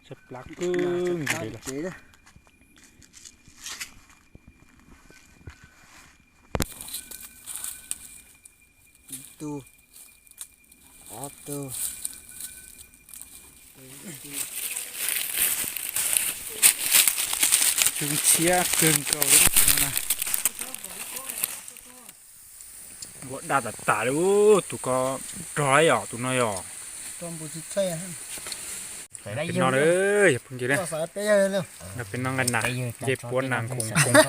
Tshaib plab kawg nkaus li lawm. Ib tug, ob tug. Tsw ntxhiab kawg nkaus li tus no na. Ua daj tas tas li tus ko, rog yom, tus no yom. Peb no, yog phooj ywg na, peb no nqa nas, nce puab nas nkoos nkoos,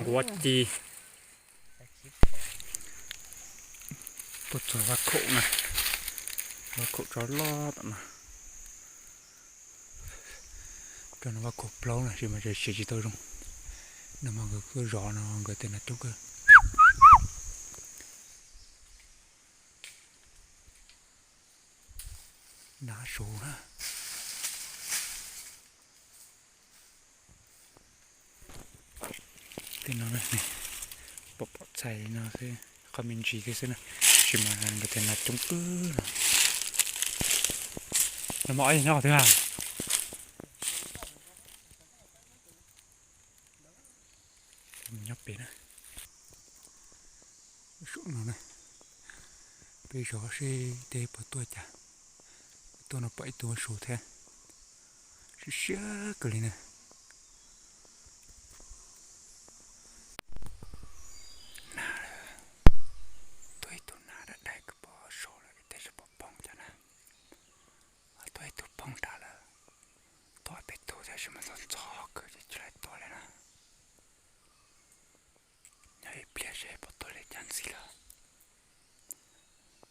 nquav ci. Tuaj txog vaj khaum na, vaj khaum tso loj tom no. Rau no vaj khaum plaub na, tab sis mas siv tsis tau zoo. No mas nkawd kuj zov no nkawd tej nas coob kawg. Nas suv na. Tej no pom pom txhais li no xwb, qhov me ntsis thiab xwb na, tab sis mas nkawd tej nas coob kawg no. Nag hmo nyob qhov twg a? Nyob pem na. Saum no na, peb zov seb tej puas tuaj cas. Tuaj no pom ib tug suv thiab, siab siab kawg li na. Nas, tuaj ib tug nas dai dai kawg pem saud lawm, tej zaum puas poob cas na. Tuaj ib tug poob nrad lawm. Tuaj peb tug tab sis mas ntxhov ntxhov kawg ces tsis laib tuaj li na. Nyob ib pliag seb puas tuaj li cas ntxiv lawm.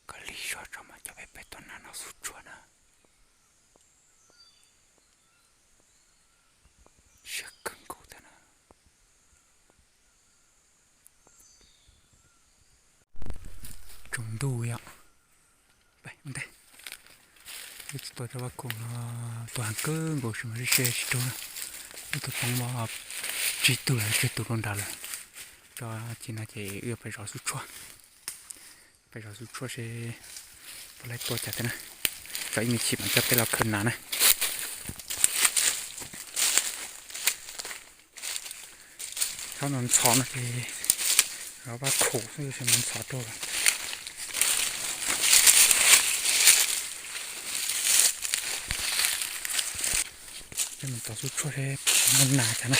Koj lig zog tso mas coj peb pem tus nas no xub tsuag na. Siab kawg nkaus thiab na. Tsaus ntuj yom. Ib tug tuaj rau vaj khaum no, tuaj heev kawg nkaus tab sis mas siab siab tsis raug na. Ib tug poob tsib tug los tsib tug rau nrad lawm. Tso ces no ces wb pais zov xub tshuaj. Pais zov xub tshuaj seb puas laib tuaj cas thiab na. Tso ib me chim mas coj peb los khaws nas na. Thaum no ntxhov no ces zov vaj khaum xwb mas ntxhov rau lawm. Peb mus tov xub tshuaj seb muaj nas cas na.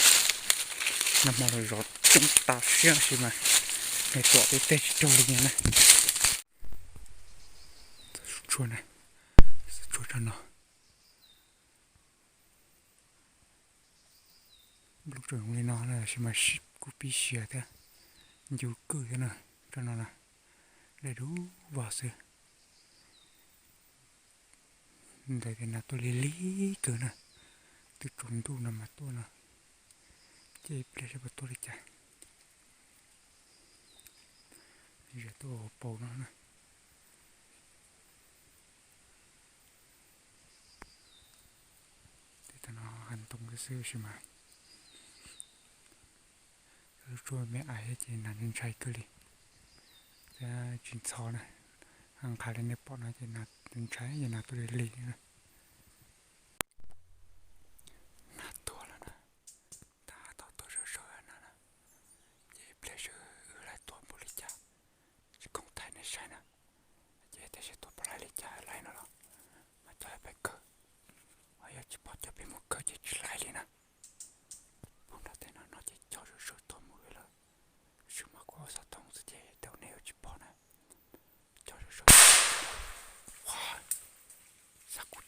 Nag hmo los zov coob tas siab tab sis mas nws tuam tej tsis raug li na. Xub tshuaj na, xub tshuaj tso no. Nplooj tseem zoo li no tab sis mas kuj pib siav thiab, ncu kwj thiab na. Tso no na, dai dub vog xwb. Ntawd tias nas tuaj lig lig kawg na, twb tsaus ntuj no mas tuaj no, ces ib pliag seb puas tuaj li cas. Zias tuaj hauv paus no na. Tej tag no hav ntoo xwb tab sis mas xub tshuaj me ais thiab ces nas ntshai kawg li. Thiab tsis ntxhov na, nqhis li nej pom no ces nas ntshai ces nas tuaj lig lig na. Nas tuag lawm na, tab tom tuag sawv sawv na na. Ces ib pliag seb wb laib tuag npaum li cas, tsis khoom thaij nej saib na. Ces tias seb tuag puas laib li cas, laib no los mas coj peb khaws, ho yog tsis pom coj peb mus khaws ces tsis laib li na. Pom nram tej no no ces coj sawv sawv tuag mus li lawm. Tab sis mas kuv ua xov tooj xwb ces tej nej yuav tsis pom na. Coj sawv sawv, xav kuv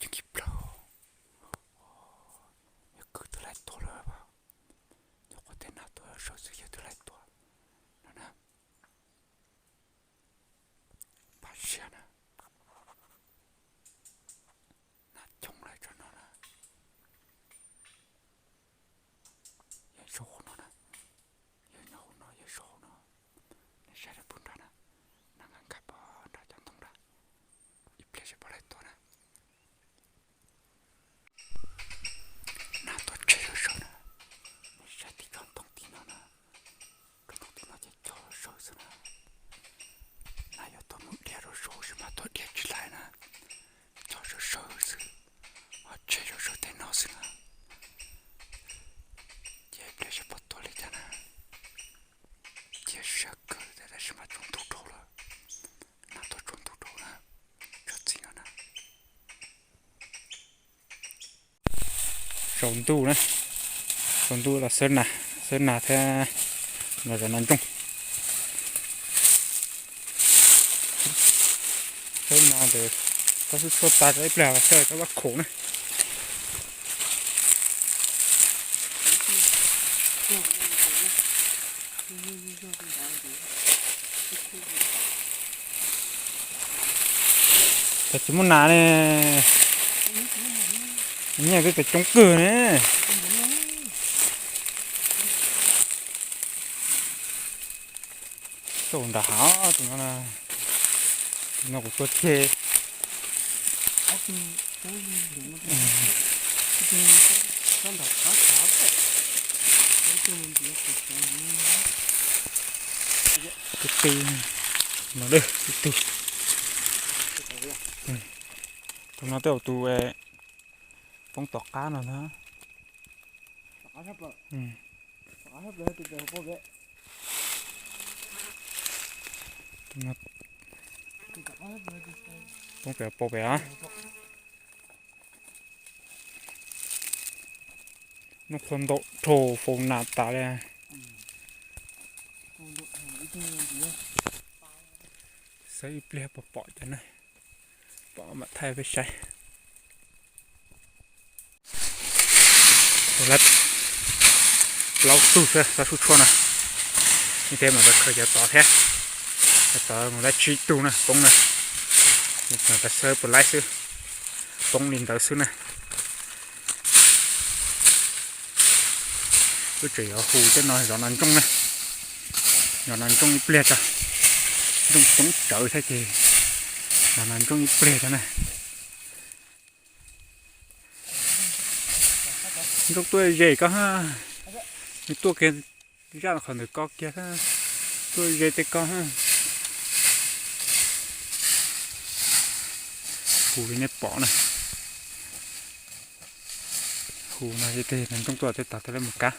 Tsaus ntuj na, tsaus ntuj los xawb nas, xawb nas thiab los zov nas ntsooj. Xawb nas ntawd, tau xub tshuaj tas rau ib pliag los xawb rau vaj khaum na. Cas tsis muaj nas ne, nyiaj twb tas coob kawg ne. Tau nram hav tus no, tus no kuv tua ceg. Tus tij no, tus tij, tus no tej zaum tus poob tom qab no na. Poob pem, poob pem. Noj qhuav ntau dhau faus nas tas li. Xawb ib pliag puas pom cov na, pom mam thaij peb saib. Tus lab plaub tug xwb, xab sub tshuaj na. Ib pliag mam rov khaws cov tod thiab. Cov tod mus lab tsib tug na, poob na. Mam rov xawb puas laib xwb, poob li ntawd xwb na. Wb tseem yuav hu tej no zov nas ntsooj na. Zov nas ntsooj ib pliag tso. Ntsooj coob tsawv thiab ces zov nas ntsooj ib pliag tso na. Ntsooj tuaj ze koj ha. Nws tuaj kiag zaj qhov ntawm ko kiag, tuaj ze tej ko ha. Hu li nej pom na. Hu no tej nas ntsooj tuaj tej tag tej lab mus kab.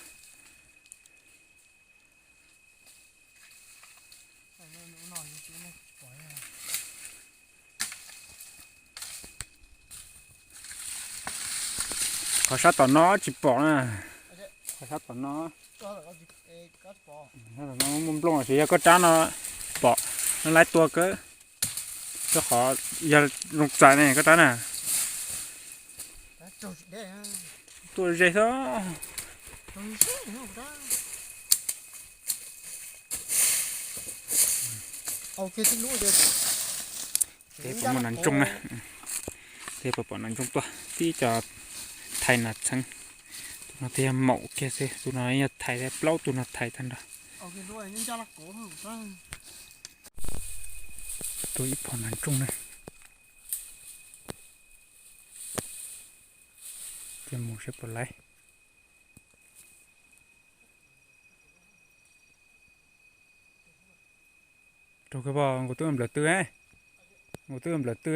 Qhov sab tom no tsis pom na. Qhov sab tom no, muaj nplooj los sis yog koj rab no pom, no laib tua kawg. Rau qhov yog zoo txais ne koj rab na. Tuaj ze xwb. Tej puas muaj nas ntsooj na. Tej puas pom nas ntsooj tuaj tib co thais nas txheeb. Tus no twb yog maum kiag xwb, tus no yog thais thiab, plaub tug no thais tag nrho. Tuaj ib phom nas ntsooj na. Cia mus saib puas laib. Rau kawg pog, nkaus twb nplawm tw, nkaus twb nplawm tw.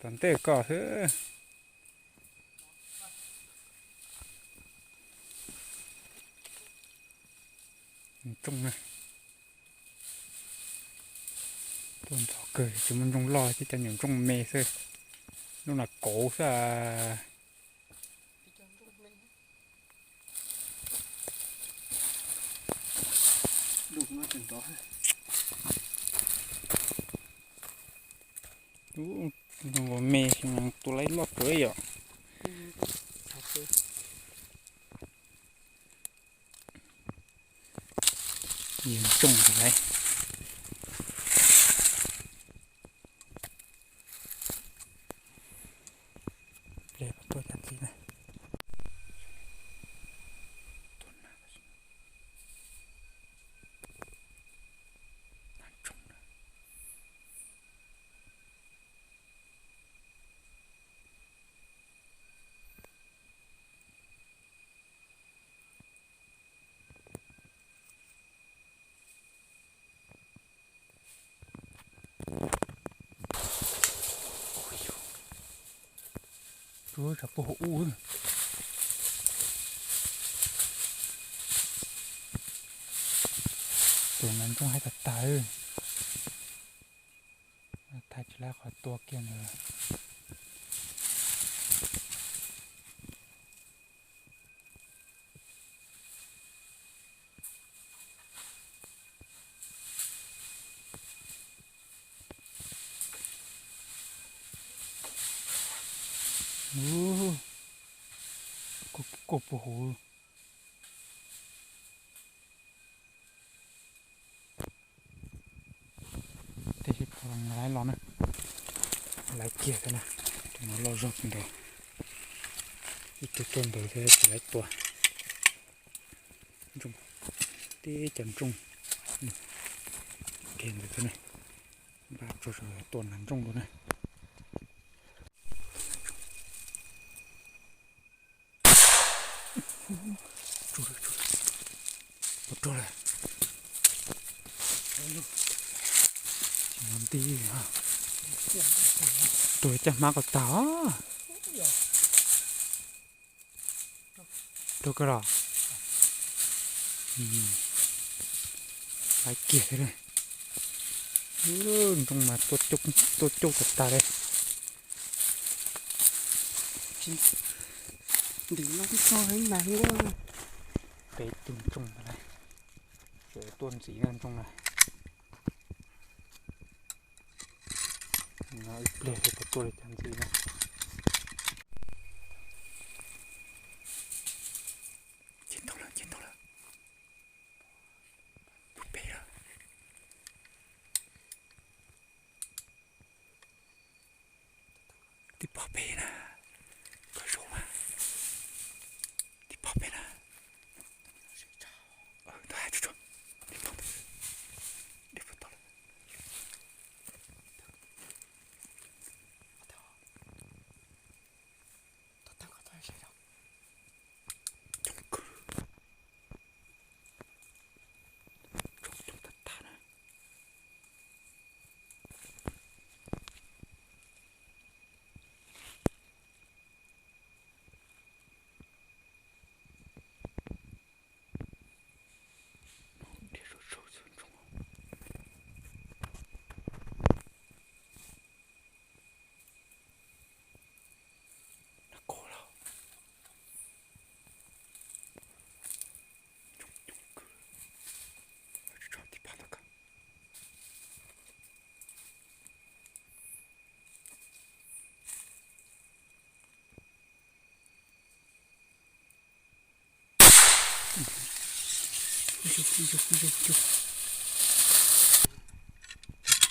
Tom ntej koj xwb. Nyuam tsooj na. Tuaj ntxov kawg, tsis muaj ntsooj loj, tib co nyuam ntsooj me xwb. Lub no kauv xwb. Ntsooj me, tus laib loj kawg yom. Yus tsooj tus laib. Pliag tuaj cov ntxiv na. Tus tshav puag hauv ub. Tus nas ntsooj haib tag tag. Thaij tsis laib qhov tua kiag ntawd. Ub, kuj puag huv. Tej sib pom laiv los na, laiv kiag thiab na. Tus no loj zog ntawd, ib tug tuaj ntawd thiab tsis laiv tua. Ntsooj, tib cov ntsooj kiag ntawd thiab na. Npaj tsuag tsuag tua nas ntsooj dua na. Ua rog lawm. Tsis hnov nti. Tuag caj hmab ko tag os. Tuag kawg los. Laiv kiag thiab li. Ntsooj mas tuaj coob tas tas li. Ntim no twb txog heev mas. Peb tug ntsooj ntawd na, tseem tuaj ntxiv na ntsooj na. No ib pliag thiaj puas tuaj li cas ntxiv na. Nce ntau lawm, nce ntau lawm. Puag pem lawm. Tib pob pem na, koj zoo mas. Tib pob pem na. Tib pob, tib pob tod lawm. Coob kawg. Coob coob tag tag na.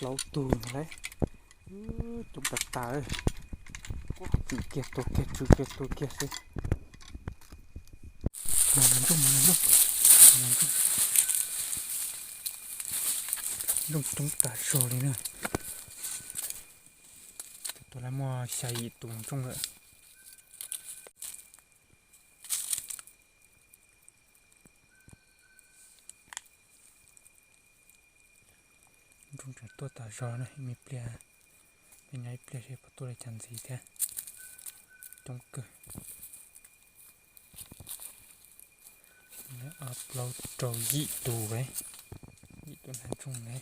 Plaub tug ntag lauj. Coob tas tas. Tswm kiag tua kiag, tswm kiag tua kiag xwb. Mas nas ntsooj, mas nas ntsooj. Mas nas ntsooj. Ntsooj coob tas zog li na. Tus tus lawv muaj xya yim tus ntsooj lawm. Ntsooj tseem tuaj tas zog na, ib me pliag, peb nyob ib pliag seb puas tuaj li cas ntxiv thiab. Coob kawg. Ob plaub rau yim tus, yim tus nas ntsooj ne.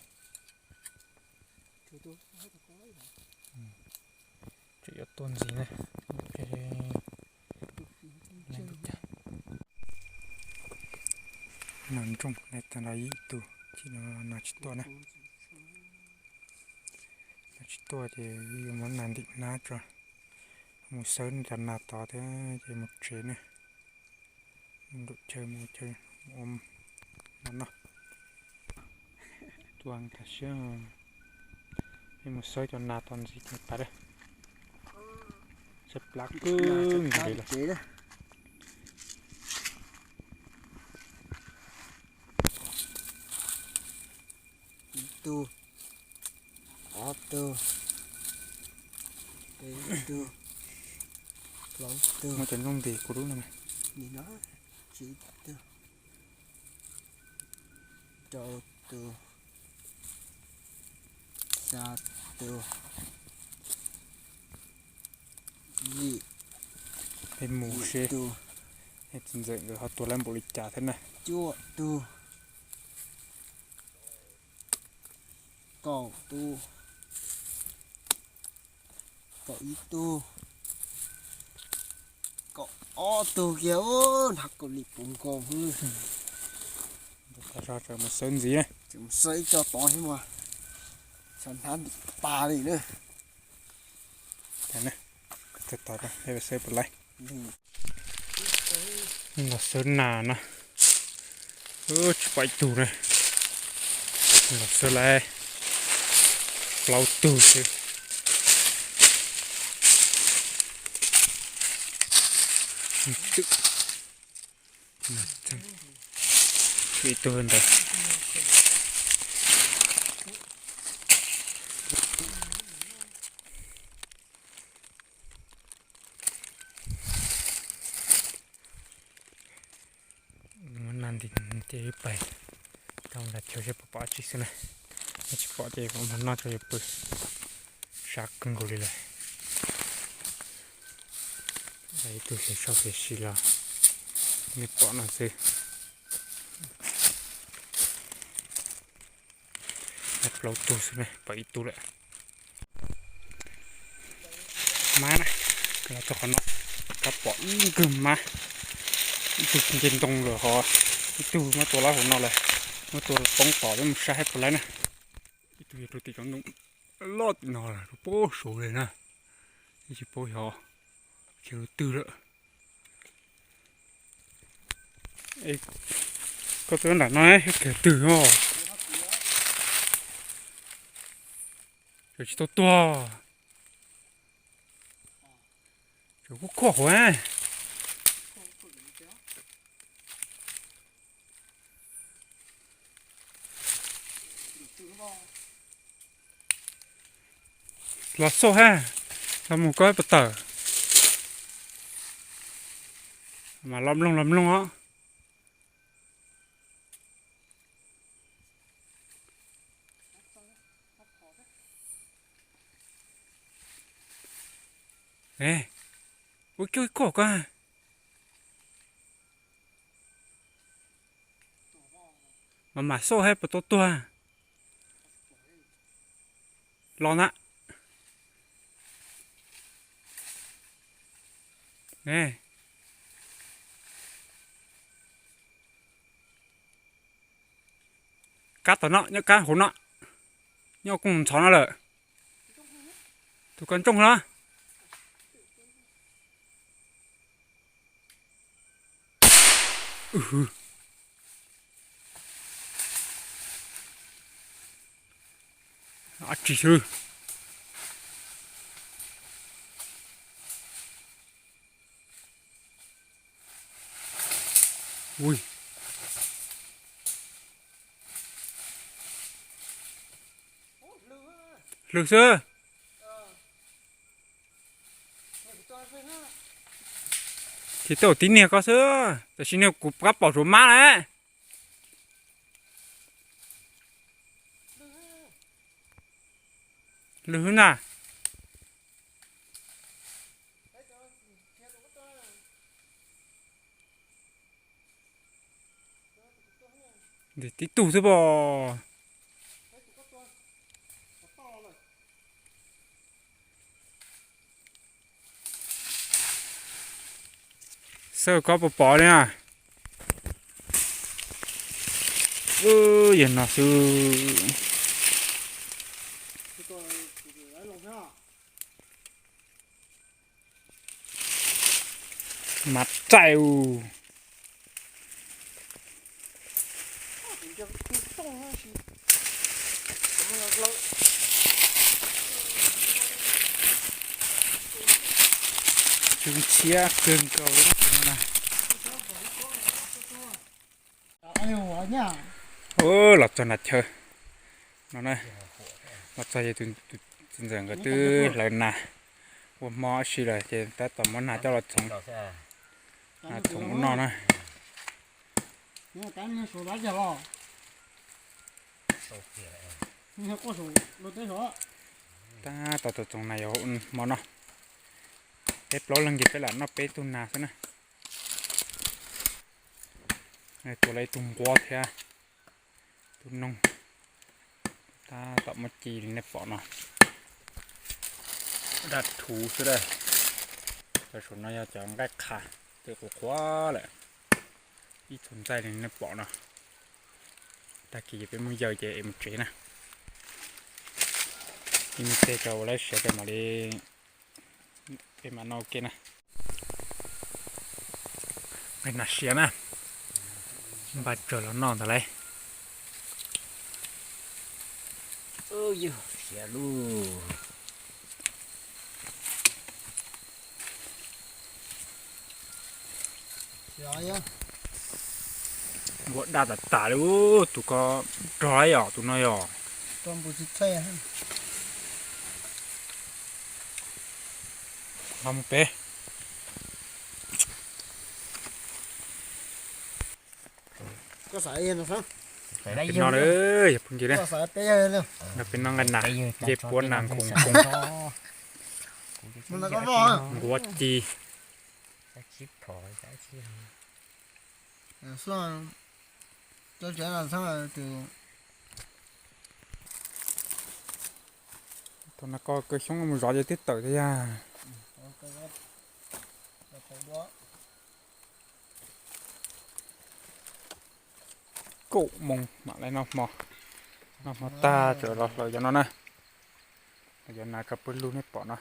Tseem yuav tuaj ntxiv na. Nas ntsooj na, tas los yim tus, tsis no nas tsis tuaj na. Nas tsis tuaj ces yuav muab nas ntim hnab tso, mus xawb cov nas tod thiab ces mus tsev na. Mus lwm chaw, mus chaw ua mov noj. Tuaj tam sim, peb mus xawb cov nas tod ntxiv ces tas lawm. Xawb plab kawg nkaus li lawm. Ib tug, ob tug, peb tug, plaub tug. Muab cov ntsooj ntim kuv lub no. Nim no tsib tug, rau tug, xya tug, yim, peb mus seb txiv ntxawm nkawd ho tua lawv npaum li cas thiab na. Cuaj tug, kaum tug, kaum ib tug, kaum ob tug kiag, hnab kaus lim puv nkaus xwb. Tag zog tseem mus xawb ntxiv na. Tseem mus xawb ib co tod thiab mas, xyov hnab ntim tas li na. Tau tau, peb xwb puas laib. Los xwb na no. Tsis pom ib tug na. Los xwb laib. Plaub tug xwb. Tshuav ib tug ntawd. Muab nag nti ib pais rau nram chaw seb puas pom dab tsi xwb na. Yog tsis pom ces kuv mam noj tso yuav pw. Sab kawg nkaus li lawm. Ib tug xyov sau xyov si los nej pom no xwb. Plaub tug xwb ne, pom ib tug lawm. Mab na, los txog qhov no, kab pom ib nkawg mab, ib tug nce ntoo lawm hos ib tug muab tua lawm hauv no lawm, muab tua poob tod peb mus saib puas laib na. Ib tug yog rau tim tsob ntoo loj tim no lawm, rau pem saud li na, tsis paub yog chaw twg lawm. Koj twb nram no ib kiag twg os. Tsis tau tuag. Tseem kuj khuaj hauv. Los xauj hab, los mus koj puas tawm. Mas los mloog los mloog os. Ua kiag koj ko. Mas mam xauj hab puas tau tuag. Los na. Kab tom no, nyob kab hauv no, nyob kooj ntxhov no lawm. Tus kab ntsooj no. Dab tsi xwb. Hlwb xwb. Ces tau tib niag ko xwb, tam sim no kuv pab pom suav mab lawm. Lwg na. Tib tug xwb pom. Xav koj puas pom li na. Yog no xwb. Mas txaij u. Tsw ntxhiab kawg nkaus li no na. Ub, los txog nram chaw no na, los txog ces tus txiv ntxawm nkawd twb hlawv nas ua hmo ib si lawm ces tab tom muab nas coj los txhoov, txhoov ua noj na. Tab tom txhoov nas yog hmo no, peb plaub leeg ces peb lam noj peb tug nas xwb na. Tua lawv ib tug nquab thiab tus noog. Tab tom muab ci li nej pom no. Dab thuv xwb dab. Cov saum no yog cov nqaij qha, ces qhuav qhuav lawm. Ib txhua ntxaij li nej pom no. Tag kis ces peb muab yawg ces es mus tsev na. Ib me ntsis rau ua lawv siav rau mam li Peb mam noj ua ke na. Nqaij nas siav na, npaj tsawg los noj ntag lauj. Siav lub. Npua daj tas tas li, tus ko rog yom, tus no yom. Los mus pem. Pem no, yog phooj ywg, peb noj nqaij nas, ncej puab nas nkhoos nkhoos, nquav ci. Thaum no koj kaw xyoob mus zov ces twb tawm thiab yag. Kaum moos mam li noj hmo, noj hmo tag tseem los hlawv cov no na. Cov nas koj pw lug nej pom no.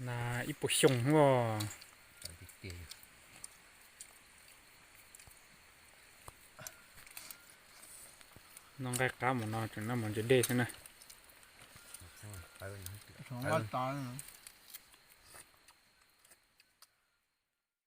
Nas ib puas xyoo os. Noj nqaij qab mus no tseem noj mov ntse dej xwb na.